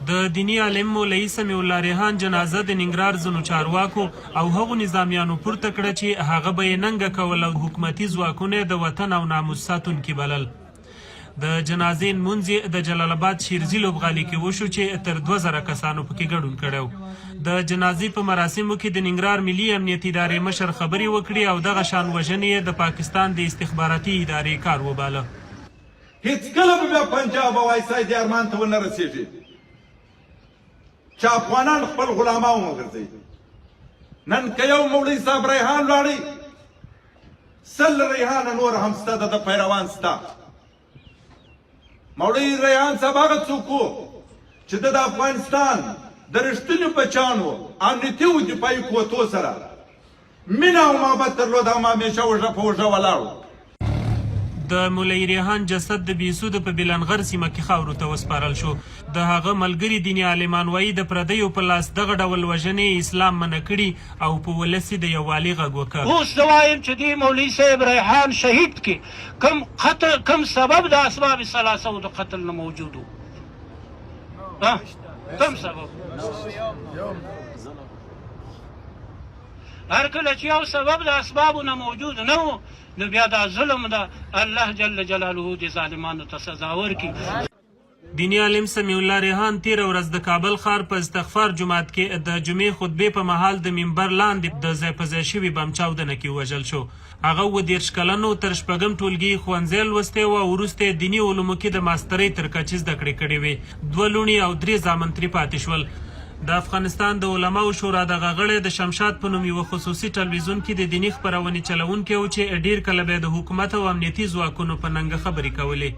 د دیني عالم مولوي سمیع الله ریحان جنازه د ننګرهار ځینو چارواکو او هغو نظامیانو پورته کړه چې هغه به یې ننګه کوله او حکومتي ځواکونه یې د وطن او ناموس ساتونکي بلل. د جنازې نمونځ یې د جلال اباد شیرزي لوبغالي کې وشو چې تر 2000 کسانو پکې ګډون کړی و. د جنازې په مراسمو کې د ننګرهار ملي امنیتي ادارې مشر خبرې وکړې او دغه شان وژنې یې د پاکستان د استخباراتي ادارې کار وباله. هیڅکله به بیا پنجاب او آی اس آی دې ارمان ته ونه رسیږي چې افغانان خپل غلامان وګرځي. نن که یو مولوي صاحب ریحان لاړی، 100 ریحان نور هم سته، د ده پیروان سته. مولوي ریحان صاحب هغه څوک و چې د افغانستان د رښتینو بچانو امنیتي او دفاعي قوتو سره مینه او محبت درلود او همیشه اوږه په اوږه ولاړ و. د مولوي ریحان جسد د بیسودو په بیلنغر سیمه کې خاورو ته وسپارل شو. د هغه ملګري دیني عالمان وایي، د پردیو په لاس دغه ډول وژنې اسلام منع کړي او په ولس یې د یووالي غږ وکړ. اوس زه وایم چې دې مولوي صاحب ریحان شهید کې کوم قتل کوم سبب د اسباب ثلاثه د قتل نه موجود وو؟ کوم سبب؟ هر کله چې یو سبب د اسبابو نه موجود نه وو نو بیا دا ظلم ده. الله جل جلاله دې ظالمانو ته سزا ورکړي. دیني عالم سمیع الله ریحان تېره ورځ د کابل ښار په استغفار جومات کې د جمعې خطبې په مهال د منبر لاندې د ځای په ځای شوي بم چاودنه کې ووژل شو. هغه 37 کلن و، تر شپږم ټولګي یې ښوونځی لوستی و او وروسته یې دیني علومو کې د ماسترۍ تر کچې زده کړې کړې وې. دوه لوڼې او درې زامن ترې پاتې شول. د افغانستان د علماوو شورا دغه غړی د شمشاد په نوم یوه خصوصي ټلویزیون کې د دیني خپرونې چلوونکی و چې ډېر کله به یې د حکومت او امنیتي ځواکونو په ننګه خبرې کولې.